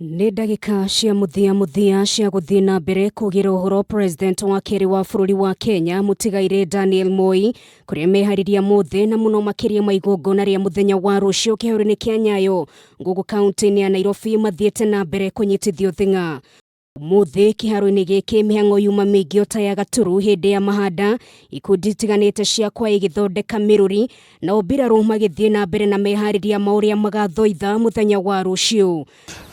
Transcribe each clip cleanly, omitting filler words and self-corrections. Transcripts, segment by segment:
Nĩ ndagĩka cia mũthia mũthia cia gũthiĩ na mbere kũgĩra ũhoro president wa kerĩ wa bũrũri wa Kenya mũtigairĩ Daniel Moi kũrĩa meharĩria mothe na mũno makĩria ma igongona rĩa mũthenya wa rũciũ kĩharo-inĩ kĩa Nyayo gũkũ kaunti-inĩ ya Nairobi mathiĩte na mbere kũnyitithio thing'a. Ũmũthĩ kĩharo-inĩ gĩkĩ mĩhang'o yuma mĩingĩ o ta ya gaturu hĩndĩ ya mahanda, ikundi itiganĩte cia kwaya igĩthondeka mĩrũri, nao mbirarũ magĩthiĩ na mbere na meharĩria ma ũrĩa magathoitha mũthenya wa rũciũ.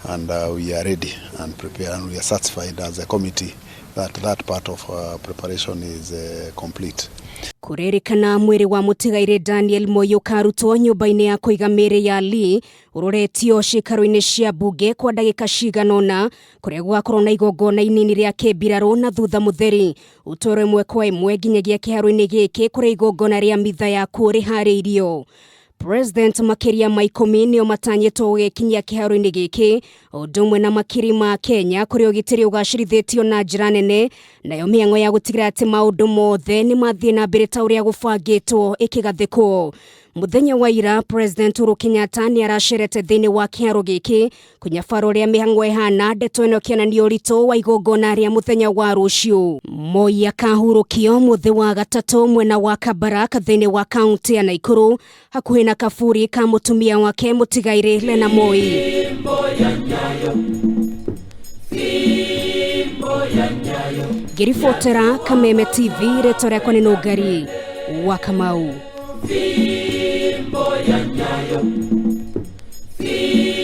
And we are ready and prepared and we are satisfied as a committee that that part of preparation is complete. Kũrerĩkana mwĩrĩ wa mũtigairĩ Daniel Moi ũkarutwo nyũmba-inĩ ya kũiga mĩĩrĩ ya Lee ũroretio ciikaro-inĩ cia mbunge kwa ndagĩka cigana ũna kũrĩa gũgakorwo na igongona inini rĩa kĩmbirarũ na thutha mũtheri ũtwarwo ĩmwe kwa ĩmwe nginyagia kĩharo-inĩ gĩkĩ kũrĩa igongona rĩa mitha yakuo rĩharĩirio. President makĩria ma ikũmi nĩo matanyĩtwo gũgĩkinyia kĩharo-inĩ gĩkĩ o ũndũ ũmwe na makiri ma Kenya kũrĩa ũgitĩri ũgacĩrithĩtio na njĩra nene nayo mĩhang'o ya gũtigĩrĩra atĩ maũndũ mothe nĩ mathiĩ na mbere ta ũrĩa gũbangĩtwo ĩkĩgathĩkwo. Mũthenya wa ira President Uhuru Kenyatta nĩ aracerete thĩinĩ wa kĩharo gĩkĩ kũnyabara ũrĩa mĩhang'o ĩhana, ndeto ĩno ĩkĩonania ũritũ wa igongona rĩa mũthenya wa rũciũ. Moi akahurũkio mũthĩ wa gatatũ mwena wa Kabarak thĩinĩ wa kaunti ya Naikuru hakuhĩ na kaburi ka mũtumia wake mũtigairĩ Lena Moi. Ngĩribotera Kameme TV, rĩtwa rĩakwa nĩ Nũngari wa Kamau. Fimbo ya Nyayo.